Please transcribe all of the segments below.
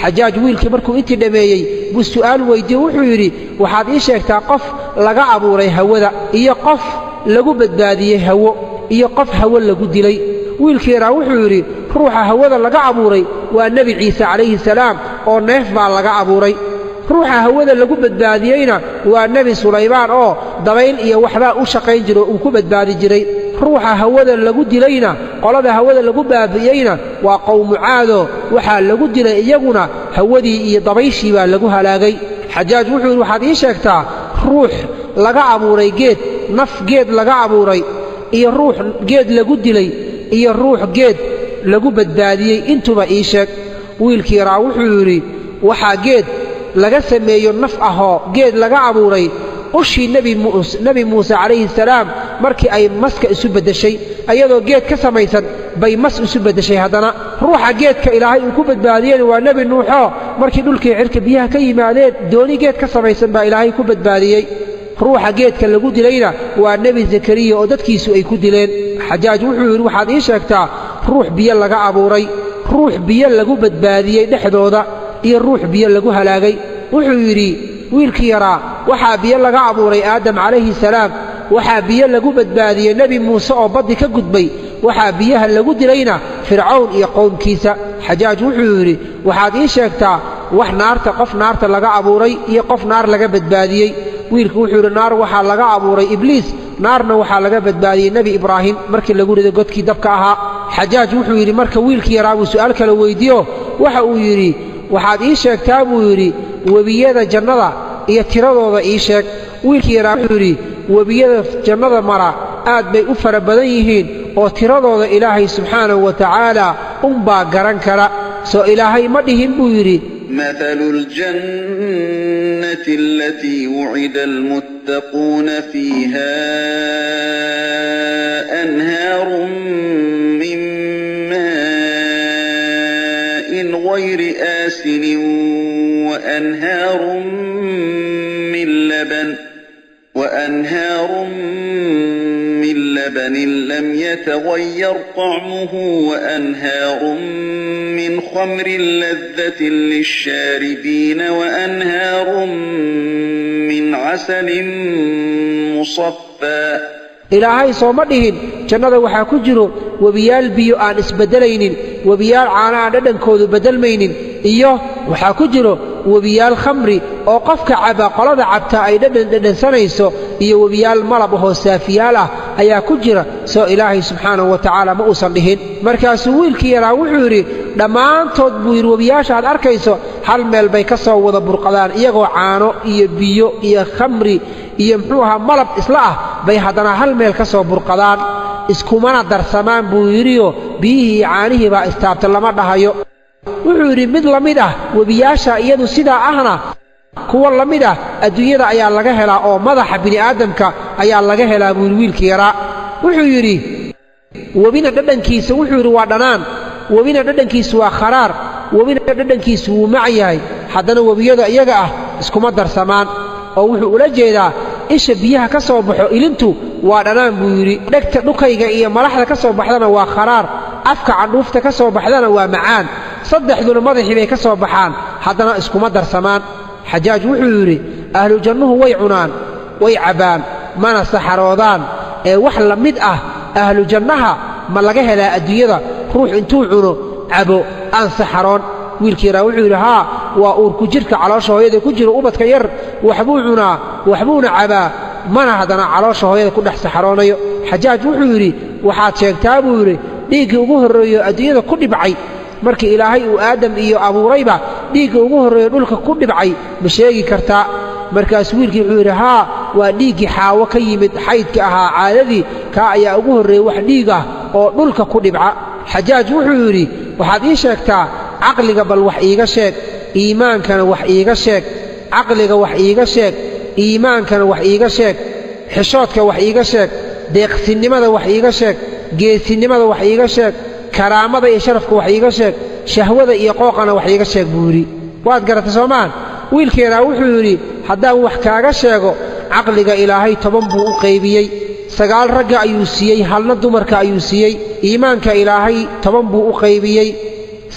Xajaaj wiilkii markuu intii dhammeeyey buu su'aal weydiiye, wuxuu yidhi waxaad ii sheegtaa qof laga abuuray hawada iyo qof lagu badbaadiyey hawo iyo qof hawo lagu dilay. Wiilkii yaraa wuxuu yidhi ruuxa hawada laga abuuray waa Nebi Ciise calayhi salaam oo neef baa laga abuuray. Ruuxa hawada lagu badbaadiyeyna waa Nebi Sulaymaan oo dabayl iyo waxbaa u shaqayn jiro uu ku badbaadi jiray. Ruuxa hawada lagu dilayna, qolada hawada lagu baabi'iyeyna waa qowmu Caado, waxaa lagu dilay iyaguna hawadii iyo dabayshii baa lagu halaagay. Xajaaj wuxuu yidhi waxaad ii sheegtaa ruux laga abuuray geed, naf geed laga abuuray iyo ruux geed lagu dilay iyo ruux geed lagu badbaadiyey, intuba ii sheeg. Wiilkii yaraa wuxuu yidhi waxaa geed laga sameeyo naf ahoo geed laga abuuray ushii Nebi Muuse calayhi salaam markii ay maska isu beddeshay, ayadoo geed ka samaysan bay mas isu beddeshay. Haddana ruuxa geedka Ilaahay uu ku badbaadiyeen waa Nebi Nuuxoo markii dhulkii cirka biyaha ka yimaadeen dooni geed ka samaysan baa Ilaahay ku badbaadiyey. Ruuxa geedka lagu dilayna waa Nebi Zakariya oo dadkiisu ay ku dileen. Xajaaj wuxuu yidhi waxaad ii sheegtaa ruux biyo laga abuuray, ruux biyo lagu badbaadiyey dhexdooda iyo ruux biyo lagu halaagay. Wuxuu yidhi wiilkii yaraa waxaa biyo laga abuuray Aadam calayhi salaam, waxaa biyo lagu badbaadiyey Nebi Muuse oo baddi ka gudbay, waxaa biyaha lagu dilayna Fircawn iyo qowmkiisa. Xajaaj wuxuu yidhi waxaad ii sheegtaa wax naarta, qof naarta laga abuuray iyo qof naar laga badbaadiyey. Wiilku wuxuu yidhi naar waxaa laga abuuray Ibliis, naarna waxaa laga badbaadiyey Nebi Ibraahim markii lagu riday godkii dabka ahaa. Xajaaj wuxuu yidhi marka wiilkii yaraa buu su'aal kale weydiiyo, waxa uu yidhi waxaad ii sheegtaa buu yidhi webiyada jannada iyo tiradooda ii sheeg. Wiilkii yaraa wuxuu yidhi webiyada jannada mara aad bay u fara badan yihiin oo tiradooda Ilaahay subxaanahu wa tacaala unbaa garan kara. Soo Ilaahay ma dhihin buu yidhi مثل الجنة التي وعد المتقون فيها أنهار من ماء غير آسن وأنهار من لبن لم يتغير طعمه وأنهار من خمر لذة للشاربين وأنهار من عسل مصفى. Ilaahay sooma dhihin jannada waxaa ku jiro webiyaal biyo aan isbeddelaynin, webiyaal caano aan dhadhankoodu beddelmaynin, iyo waxaa ku jiro webiyaal khamri oo qofka caba qolada cabta ay dhadhan dhadhansanayso, iyo webiyaal malab ahoo saafiyaal ah ayaa ku jira. Soo Ilaahay subxaanahu wa tacaala ma uusan dhihin. Markaasuu wiilkii yaraa wuxuu yidhi dhammaantood buu yidhi webiyaasha aad arkayso hal meel bay ka soo wada burqadaan, iyagoo caano iyo biyo iyo khamri iyo muxuu ahaa malab isla ah bay haddana hal meel ka soo burqadaan, iskumana darsamaan buu yidhioo biyihii iyo caanihii baa istaabta lama dhahayo. Wuxuu yidhi mid la mid ah webiyaasha iyadu sidaa ahna kuwa la mid ah adduunyada ayaa laga helaa oo madaxa bini'aadamka ayaa laga helaa buu yidhi wiilkii yaraa. Wuxuu yidhi webina dhadhankiisa wuxuu yidhi waa dhanaan, webina dhadhankiisu waa kharaar, webina dhadhankiisu wuu mac yahay, haddana webiyada iyaga ah iskuma darsamaan. Oo wuxuu ula jeedaa isha biyaha ka soo baxo ilintu waa dhanaan buu yidhi, dhegta dhukayga iyo malaxda ka soo baxdana waa kharaar, afka candhuufta ka soo baxdana waa macaan, saddexduna madaxii bay ka soo baxaan, haddana iskuma darsamaan. Xajaaj wuxuu yidhi ahlu jannuhu way cunaan, way cabbaan, mana saxaroodaan, ee wax la mid ah ahlu jannaha ma laga helaa adduunyada ruux intuu cuno cabo aan saxaroon? Wiilkii yaraa wuxuu yidhi haa, waa uurku jirka caloosha hooyada ku jiro ubadka yar, waxbuu cunaa waxbuuna cabaa, mana haddana caloosha hooyada ku dhex saxaroonayo. Xajaaj wuxuu yidhi waxaad sheegtaa buu yidhi dhiiggii ugu horreeyo adduunyada ku dhibcay markii Ilaahay uu Aadam iyo abuurayba dhiigga ugu horreeyo dhulka ku dhibcay ma sheegi kartaa? Markaas wiilkii wuxuu yidhi haa, waa dhiiggii Xaawo ka yimid xaydka ahaa caadadii, kaa ayaa ugu horreeyey wax dhiig ah oo dhulka ku dhibca. Xajaaj wuxuu yidhi waxaad ii sheegtaa caqliga bal wax iiga sheeg, iimaankana wax iiga sheeg, caqliga wax iiga sheeg, iimaankana wax iiga sheeg, xishoodka wax iiga sheeg, deeqsinimada wax iiga sheeg, geesinimada wax iiga sheeg, karaamada iyo sharafka wax iiga sheeg, shahwada iyo qooqana wax iiga sheeg buu yidhi. Waad garatay soomaan? Wiilkeedaa wuxuu yidhi haddaan wax kaaga sheego caqliga Ilaahay 10 buu u qaybiyey, 9 ragga ayuu siiyey, halna dumarka ayuu siiyey. Iimaanka Ilaahay 10 buu u qaybiyey,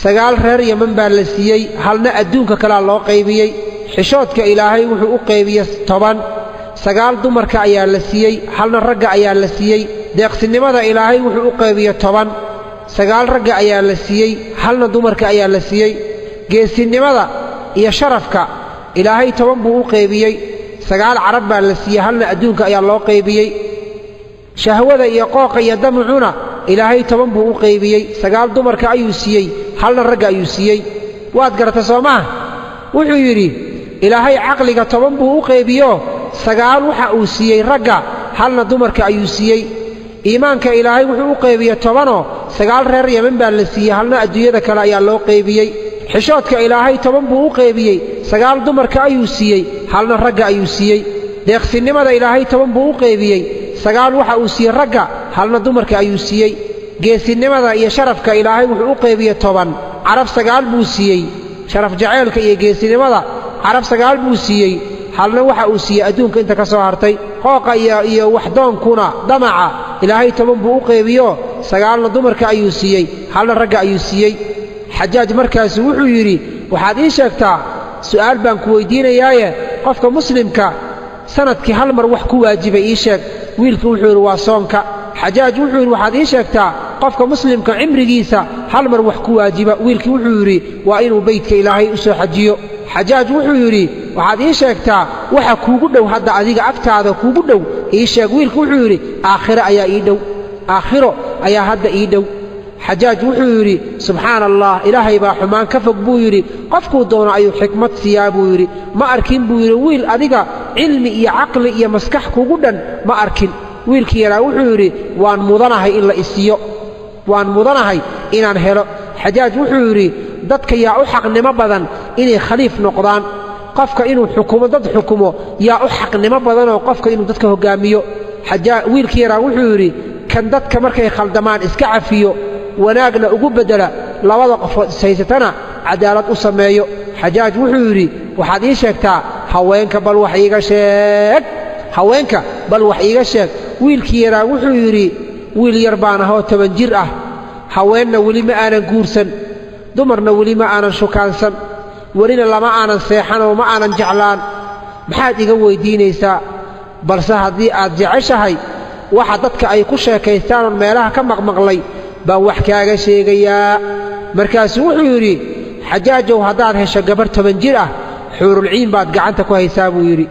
9 reer Yaman baa la siiyey, halna adduunka kalaa loo qaybiyey. Xishoodka Ilaahay wuxuu u qaybiyey 10, 9 dumarka ayaa la siiyey, halna ragga ayaa la siiyey. Deeqsinimada Ilaahay wuxuu u qaybiyey 10, 9 ragga ayaa la siiyey, halna dumarka ayaa la siiyey. Geesinimada iyo sharafka Ilaahay 10 buu u qaybiyey, 9 carab baa la siiyey, halna adduunka ayaa loo qaybiyey. Shahwada iyo qooqa iyo damcuna Ilaahay 10 buu u qaybiyey, 9 dumarka ayuu siiyey, halna ragga ayuu siiyey. Waad garata soo maaha? Wuxuu yidhi Ilaahay caqliga 10 buu u qaybiyo, 9 waxa uu siiyey ragga, halna dumarka ayuu siiyey. Iimaanka Ilaahay wuxuu u qaybiyey 10, 9 reer Yaman baa la siiyey, halna adduunyada kale ayaa loo qaybiyey. Xishoodka Ilaahay 10 buu u qaybiyey, 9 dumarka ayuu siiyey, halna ragga ayuu siiyey. Deeqsinimada Ilaahay 10 buu u qaybiyey, 9 waxa uu siiyey ragga, halna dumarka ayuu siiyey. Geesinimada iyo sharafka Ilaahay wuxuu u qaybiyey 10, carab 9 buu siiyey. Sharaf jaceylka iyo geesinimada carab 9 buu siiyey, halna waxa uu siiyey adduunka inta ka soo hartay. Qooqa iyo waxdoonkuna damaca Ilaahay 10 buu u qaybiyo, 9 dumarka ayuu siiyey, halna ragga ayuu siiyey. Xajaaj markaas wuxuu yidhi waxaad ii sheegtaa, su'aal baan ku weydiinayaaye, qofka muslimka sanadkii hal mar wax ku waajibay ii sheeg. Wiilku wuxuu yidhi waa soonka. Xajaaj wuxuu yidhi waxaad ii sheegtaa qofka muslimka cimrigiisa hal mar wax ku waajiba. Wiilkii wuxuu yidhi waa inuu beydka Ilaahay u soo xajiyo. Xajaaj wuxuu yidhi waxaad ii sheegtaa waxa kuugu dhow hadda adiga agtaada kuugu dhow ii sheeg. Wiilku wuxuu yidhi aakhiro ayaa ii dhow, aakhiro ayaa hadda ii dhow. Xajaaj wuxuu yidhi subxaan allah, Ilaahay baa xumaan ka fog buu yidhi, qofkuu doono ayuu xikmad siiyaa buu yidhi. Ma arkin buu yidhi wiil adiga cilmi iyo caqli iyo maskax kugu dhan ma arkin. Wiilkii yaraa wuxuu yidhi waan mudanahay in la isiiyo, waan mudanahay inaan helo. Xajaaj wuxuu yidhi dadka yaa u xaqnimo badan inay khaliif noqdaan, qofka inuu xukumo dad xukumo yaa u xaqnimo badanoo qofka inuu dadka hoggaamiyo. Wiilkii yaraa wuxuu yidhi kan dadka markay khaldamaan iska cafiyo, wanaagna ugu beddela, labada qofood ishaysatana cadaalad u sameeyo. Xajaaj wuxuu yidhi waxaad ii sheegtaa haweenka bal wax iiga sheeg, haweenka bal wax iiga sheeg. Wiilkii yaraa wuxuu yidhi wiil yar baan ahoo 10 jir ah, haweenna weli ma aanan guursan, dumarna weli ma aanan shukaansan, welina lama aanan seexanoo ma aanan jeclaan, maxaad iga weydiinaysaa? Balse haddii aad jeceshahay waxa dadka ay ku sheekaystaan oon meelaha ka maqmaqlay baan wax kaaga sheegayaa. Markaasuu wuxuu yidhi Xajaajow haddaad hesho gabarh 10 jir ah xuurulciin baad gacanta ku haysaa buu yidhi.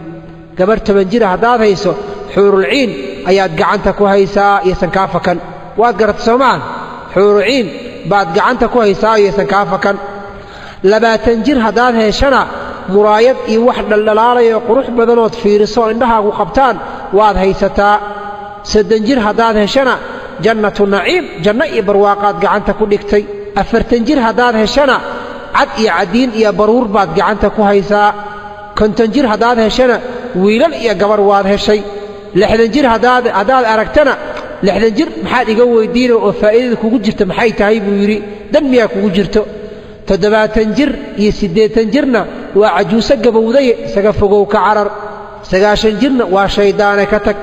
Gabarh 10 jir ah haddaad hayso xuurulciin ayaad gacanta ku haysaa iyosan kaa fakan. Waad garata soomaan? Xuurulciin baad gacanta ku haysaa iyosan kaa fakan. 20 jir haddaad heshana muraayad iyo wax dhaldhalaalayoo qurux badanood fiiriso indhahaagu qabtaan waad haysataa. 30 jir haddaad heshana jannatu naciim, janno iyo barwaaqaad gacanta ku dhigtay. 40 jir haddaad heshana cad iyo cadiin iyo baruur baad gacanta ku haysaa. 50 jir haddaad heshana wiilal iyo gabar waad heshay. 60 jir haddaad aragtana 60 jir maxaad iga weydiina oo faa'iidada kugu jirta maxay tahay buu yidhi, dan miyaa kugu jirto? 70 jir iyo 80 jirna waa cajuuso gabowdaye isaga fogow ka carar. 90 jirna waa shayddaane ka tag.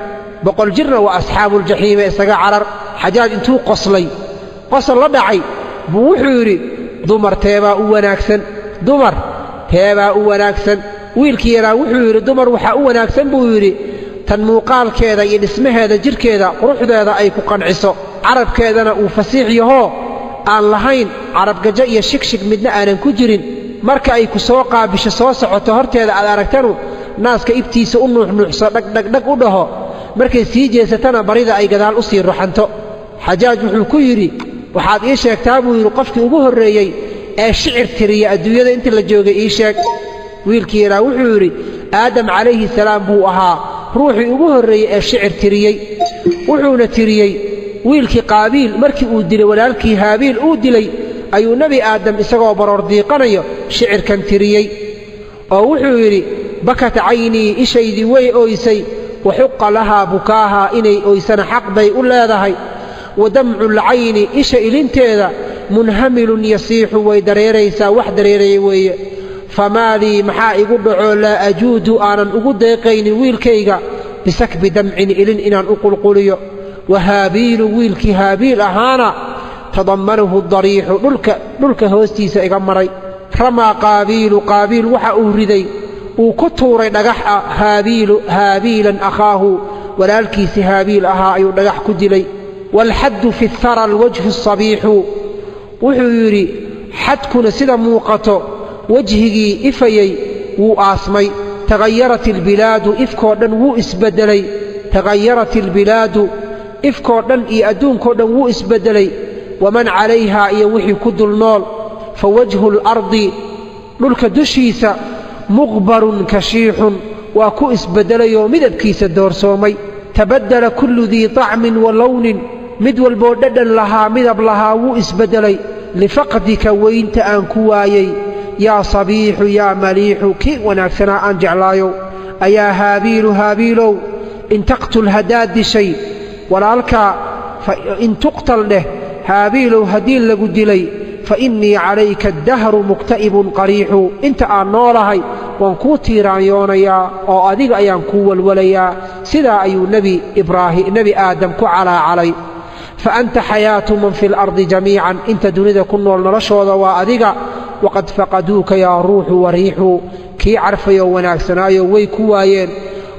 100 jirna waa asxaabuljaxiime isaga carar. Xajaaj intuu qoslay, qosol la dhacay buu wuxuu yidhi dumar teebaa u wanaagsan, dumar teebaa u wanaagsan. Wiilkii yaraa wuxuu yidhi dumar waxaa u wanaagsan buu yidhi tan muuqaalkeeda iyo dhismaheeda jidhkeeda quruxdeeda ay ku qanciso, carabkeedana uu fasiix yahoo aan lahayn carabgajo iyo shigshig midna aanan ku jirin. Marka ay ku soo qaabisho soo socoto horteeda aad aragtanu naaska ibtiisa u nuuxnuuxso dhagdhagdhag u dhaho, markay sii jeesatana barida ay gadaal u sii ruxanto. Xajaaj wuxuu ku yidhi waxaad ii sheegtaa buu yidhi qofkii ugu horreeyey ee shicir tiriya adduunyada inta la joogay ii sheeg. Wiilkii yaraa wuxuu yidhi Aadam calayhi salaam buu ahaa ruuxii ugu horreeyey ee shicir tiriyey. Wuxuuna tiriyey wiilkii Qaabiil markii uu dilay walaalkii Haabiil uu dilay ayuu nebi Aadam isagoo baroor diiqanayo shicirkan tiriyey oo wuxuu yidhi bakat caynii ishaydii way ooysay, waxuqa lahaa bukaaha inay ooysana xaq bay u leedahay. Wa damcu lcayni isha ilinteeda munhamilun yasiixu way dareeraysaa, wax dareeraya weeye. Famaa lii maxaa igu dhacoo laa ajuudu aanan ugu deeqaynin wiilkayga bisakbi damcin ilin inaan u qulquliyo. Wa Haabiilu wiilkii Haabiil ahaana Tadammanahu dariixu, dhulka hoostiisa iga maray. Ramaa Qaabiilu, Qaabiil waxa uu riday, uu ku tuuray dhagax ah Haabiilu, Haabiilan akhaahu, walaalkiisi Haabiil ahaa ayuu dhagax ku dilay. Waalxaddu fi thara alwajhu asabiixu, wuxuu yidhi xadkuna sida muuqato wejhigii ifayey wuu aasmay. Tagayarat albilaadu, ifkoo dhan wuu isbeddelay. Tagayarat albilaadu, ifkoo dhan iyo adduunkoo dhan wuu isbeddelay. Waman calayhaa, iyo wixii ku dul nool. Fa wajhu alardi, dhulka dushiisa, muqbarun kashiixun, waa ku isbeddelayoo midabkiisa doorsoomay. Tabaddala kullu dii طacmin wa lownin, mid walboo dhadhan lahaa, midab lahaa, wuu isbeddelay. Lifaqdika, weynta aan ku waayey, yaa sabiixu yaa maliixu, kii wanaagsanaa aan jeclaayow. Ayaa Haabiilu, Haabiilow, in taqtul, haddaad dishay walaalkaa, in tuqtal dheh, Haabiilow haddii lagu dilay, fa innii calayka addahru mukta'ibun qariixu, inta aan noolahay waan kuu tiiraanyoonayaa oo adiga ayaan kuu walwalayaa. Sidaa ayuu Nebi Ibraahim, Nebi Aadam ku calaacalay. Fa anta xayaatu man fi alardi jamiican, inta dunida ku nool noloshooda waa adiga. Waqad faqaduuka yaa ruuxu wariixu, kii carfayoo wanaagsanaayo way ku waayeen.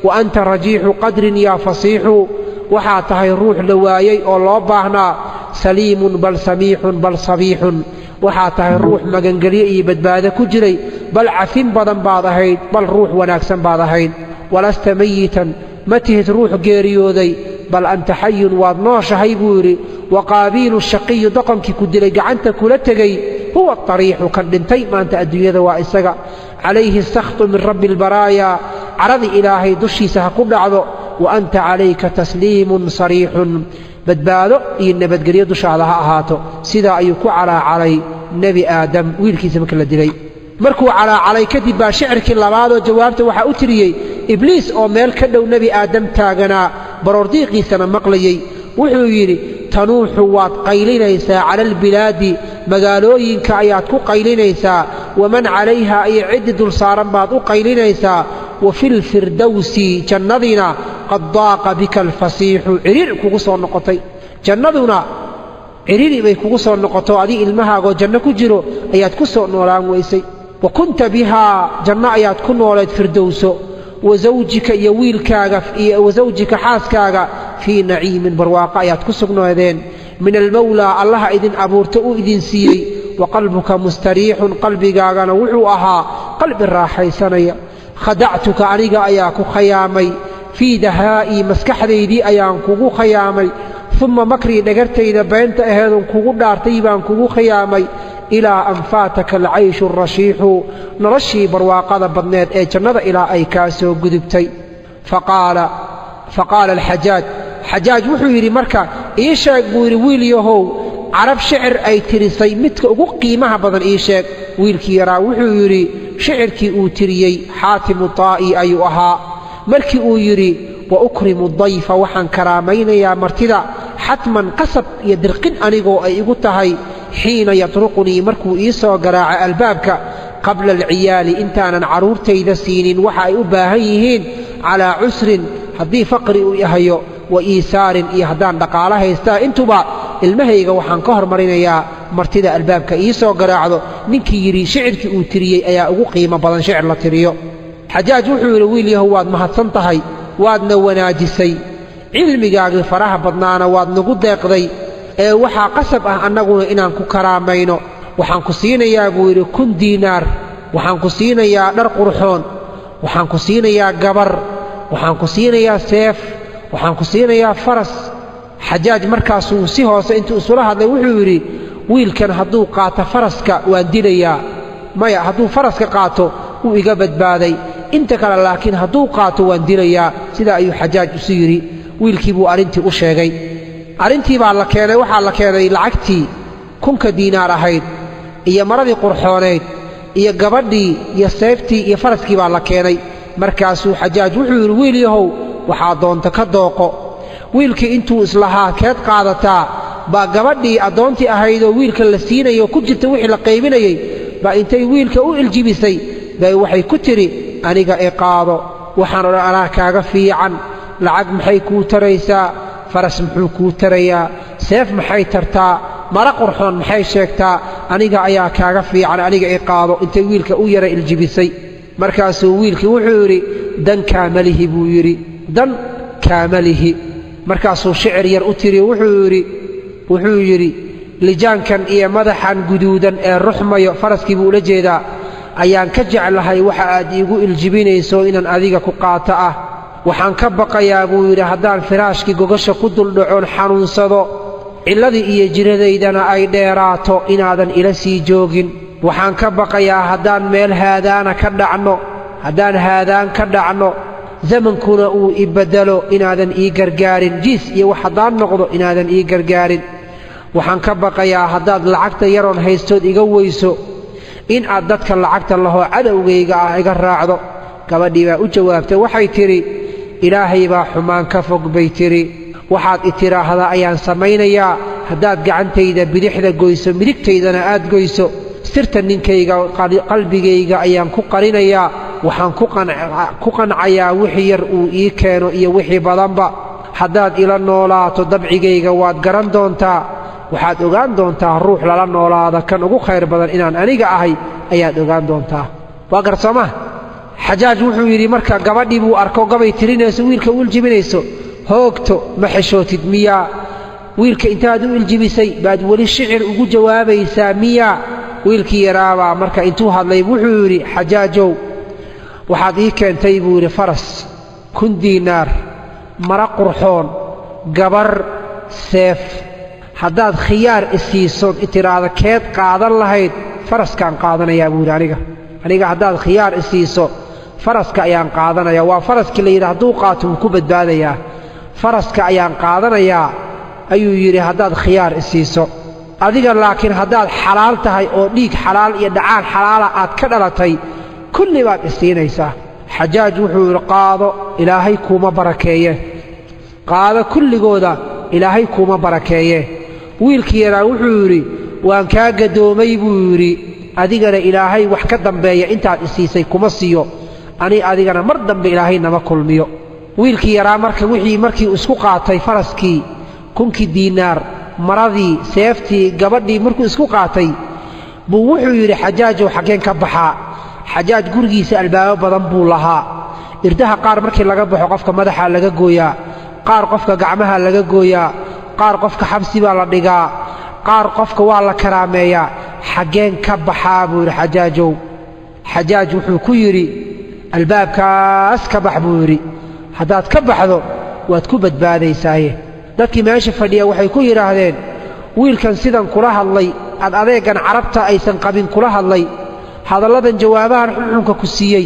Wa anta rajiixu qadrin yaa fasiixu, waxaa tahay ruux la waayey oo loo baahnaa. Saliimun bal samiixun bal sabiixun, waxaa tahay ruux magangelyo iyo badbaado ku jiray, bal cafin badan baad ahayd, bal ruux wanaagsan baad ahayd. Walasta mayitan, ma tihid ruux geeriyooday, bal anta xayun, waad nooshahay buu yidhi. Wa Qaabiilu shaqiyu, doqonkii ku dilay gacanta kula tegey, huwa ariixu, kan dhintay maanta adduunyada waa isaga. Calayhi asakhtu min rabbi albaraaya, caradii Ilaahay dushiisa ha ku dhacdo. Wa anta calayka tasliimun sariixun, badbaado iyo nabadgelyo dushaada ha ahaato. Sidaa ayuu ku calaacalay Nebi Aadam wiilkiisa marka la dilay. Markuu calaacalay kadib baa shicirkii labaadoo jawaabta waxaa u tiriyey Ibliis oo meel ka dhow Nebi Aadam taaganaa, baroordiiqiisana maqlayey. Wuxuu yidhi: tanuuxu, waad qaylinaysaa, cala albilaadi, magaalooyinka ayaad ku qaylinaysaa, waman calayhaa, iyo ciddii dul saaran baad u qaylinaysaa. Wa fi lfirdowsi, jannadiina, qad daaqa bika alfasiixu, ciriiri kugu soo noqotay. Jannaduna ciriiri bay kugu soo noqoto, adii ilmahaagoo janno ku jiro ayaad ku soo noolaan weysay. Wa kunta bihaa, janno ayaad ku nooleed firdowso, wa zawjika, iyo wiilkaaga, iyo wa zawjika, xaaskaaga, fii naciimin, barwaaqo ayaad ku sugnaadeen, min almawlaa, Allaha idin abuurta uu idin siiyey. Wa qalbuka mustariixun, qalbigaagana wuxuu ahaa qalbi raaxaysanaya. Khadactuka, aniga ayaa ku khayaamay, fii dahaa'ii, maskaxdaydii ayaan kugu khayaamay, uma makrii, dhagartayda beenta aheedun kugu dhaartay baan kugu khiyaamay, ilaa an faataka alcayshu arashiixu, noloshii barwaaqada badneed ee jannada ilaa ay kaa soo gudubtay. Faqaala alxajaaj, Xajaaj wuxuu yidhi: marka ii sheeg buu yidhi, wiil yahow, Carab shicir ay tirisay midka ugu qiimaha badan ii sheeg. Wiilkii yaraa wuxuu yidhi shicirkii uu tiriyey Xaatimu Taa'i ayuu ahaa, markii uu yidhi: wa ukrimu dayfa, waxaan karaamaynayaa martida, xatman, qasab iyo dirqin anigoo ay igu tahay, xiina yatruqunii, markuu ii soo garaaco albaabka, qabla alciyaali, intaanan carruurtayda siinin waxa ay u baahan yihiin, calaa cusrin, haddii faqri uu hayo, wa iisaarin, iyo haddaan dhaqaalo haystaa, intuba ilmahayga waxaan ka hormarinayaa martida albaabka ii soo garaacdo. Ninkii yidhi shicirkii uu tiriyey ayaa ugu qiimo badan shicir la tiriyo. Xajaaj wuxuu yidhi: wiil yahow, waad mahadsan tahay, waadna wanaajisay, cilmigaagii faraha badnaana waad nagu deeqday, ee waxaa qasab ah annaguna inaan ku karaamayno. Waxaan ku siinayaa buu yidhi 1000 diinaar, waxaan ku siinayaa dhar qurxoon, waxaan ku siinayaa gabar, waxaan ku siinayaa seef, waxaan ku siinayaa faras. Xajaaj markaasuu si hoose intuu isula hadlay wuxuu yidhi: wiilkan hadduu qaato faraska waan dilayaa, maya, hadduu faraska qaato wuu iga badbaaday, inta kale laakiin hadduu qaato waan dilayaa. Sidaa ayuu Xajaaj isu yidhi. Wiilkii buu arrintii u sheegay. Arrintii baa la keenay, waxaa la keenay lacagtii 1000-ka diinaar ahayd, iyo maradii qurxoonayd, iyo gabadhii, iyo seeftii, iyo faraskii baa la keenay. Markaasuu Xajaaj wuxuu yidhi: wiil yahow, waxaa doonta ka dooqo. Wiilkii intuu islahaa keed qaadataa baa gabadhii addoontii ahaydoo wiilka la siinayo ku jirta wixii la qaybinayey baa intay wiilka u iljibisay bay waxay ku tidhi: aniga i qaado, waxaan odhan anaa kaaga fiican, lacag maxay kuu taraysaa, faras muxuu kuu tarayaa, seef maxay tartaa, Mara qurxoon maxay sheegtaa? Aniga ayaa kaaga fiican, aniga i qaado. Intay wiilka u yara iljibisay, markaasuu wiilkii wuxuu yidhi dan kaamalihi buu yidhi, dan kaamalihi. Markaasuu shicir yar u tiri, wuxuu yidhi lijaankan iyo madaxan guduudan ee ruxmayo, faraskii buu ula jeedaa, ayaan ka jeclahay waxa aad iigu iljibinayso inaan adiga ku qaato ah. Waxaan ka baqayaa buu yidhi haddaan firaashkii gogasha ku duldhacoon xanuunsado, cilladii iyo jiradaydana ay dheeraato, inaadan ila sii joogin. Waxaan ka baqayaa haddaan meel haadaana ka dhacno, haddaan haadaan ka dhacno, zamankuna uu i beddelo, inaadan ii gargaarin. Jiis iyo wax haddaan noqdo inaadan ii gargaarin. Waxaan ka baqayaa haddaad lacagta yaroon haystood iga weyso, in aad dadka lacagta lahoo cadowgayga ah iga raacdo. Gabadhii baa u jawaabtay, waxay tidhi Ilaahay baa xumaan ka fog bay tidhi, waxaad i tidhaahdaa ayaan samaynayaa. Haddaad gacantayda bidixda goyso, midigtaydana aad goyso, sirta ninkayga qalbigayga ayaan ku qarinayaa. Waxaan ku qancayaa wixii yar uu ii keeno iyo wixii badanba. Haddaad ila noolaato dabcigayga waad garan doontaa, waxaad ogaan doontaa ruux lala noolaada kan ugu khayr badan inaan aniga ahay ayaad ogaan doontaa. Waa garsooma. Xajaaj wuxuu yidhi marka gabadhii buu arko gabay tirinayso, wiilka u iljibinayso, hoogto ma xishootid miyaa? Wiilka intaad u iljibisay baad weli shicir ugu jawaabaysaa miyaa? Wiilkii yaraabaa marka intuu hadlay wuxuu yidhi Xajaajow, waxaad ii keentay buu yidhi faras, 1000 diinaar, mara qurxoon, gabar, seef. Haddaad khiyaar isiisood itiraahda keed qaadan lahayd, faraskaan qaadanayaa buu yidhi. Aniga haddaad khiyaar isiiso faraska ayaan qaadanayaa. Waa faraskii la yidhi hadduu qaato wuu ku badbaadayaa. Faraska ayaan qaadanayaa ayuu yidhi haddaad khiyaar isiiso adiga. Laakiin haddaad xalaal tahay oo dhiig xalaal iyo dhacaan xalaala aad ka dhalatay, kulli baad isiinaysaa. Xajaaj wuxuu yidhi qaado, Ilaahay kuuma barakeeye. Qaado kulligooda, Ilaahay kuuma barakeeye. Wiilkii yaraa wuxuu yidhi waan kaa gadoomay buu yidhi, adigana Ilaahay wax ka dambeeya intaad isiisay kuma siiyo, ani adigana mar dambe Ilaahay nama kulmiyo. Wiilkii yaraa marka wixii markii isku qaatay faraskii, 1000kii diinaar, maradii, seeftii, gabadhii markuu isku qaatay buu wuxuu yidhi Xajaajow xaggeen ka baxaa? Xajaaj gurigiisa albaabo badan buu lahaa. Irdaha qaar markii laga baxo qofka madaxa laga gooyaa, qaar qofka gacmaha laga gooyaa, qaar qofka xabsi baa la dhigaa, qaar qofka waa la karaameeyaa. Xaggeen ka baxaa buu yidhi Xajaajow. Xajaaj wuxuu ku yidhi albaabkaas ka bax buu yidhi, haddaad ka baxdo waad ku badbaadaysaaye. Dadkii meesha fadhiya waxay ku yidhaahdeen wiilkan sidan kula hadlay, aad adeegan carabta aysan qabin kula hadlay, hadalladan jawaabahan xunxunka ku siiyey,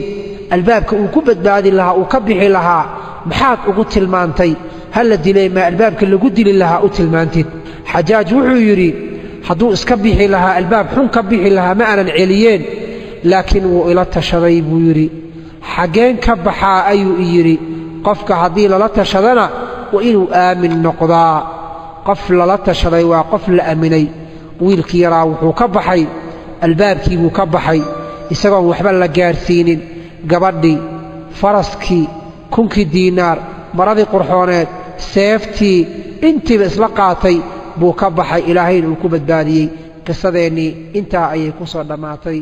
albaabka uu ku badbaadi lahaa uu ka bixi lahaa maxaad ugu tilmaantay? Ha la dilay maa albaabka lagu dili lahaa u tilmaantid? Xajaaj wuxuu yidhi hadduu iska bixi lahaa albaab xun ka bixi lahaa ma aanan celiyeen, laakiin wuu ila tashaday buu yidhi. Xaggeen ka baxaa ayuu i yidhi. Qofka haddii lala tashadana waa inuu aamin noqdaa. Qof lala tashaday waa qof la aaminay. Wiilkii yaraa wuxuu ka baxay albaabkii buu ka baxay isagoon waxba la gaarsiinin. Gabadhii, faraskii, 1000kii diinaar, maradii qurxooneed, seeftii, intiiba isla qaatay buu ka baxay, Ilaahayna uu ku badbaadiyey. Qisadeennii intaa ayay ku soo dhammaatay.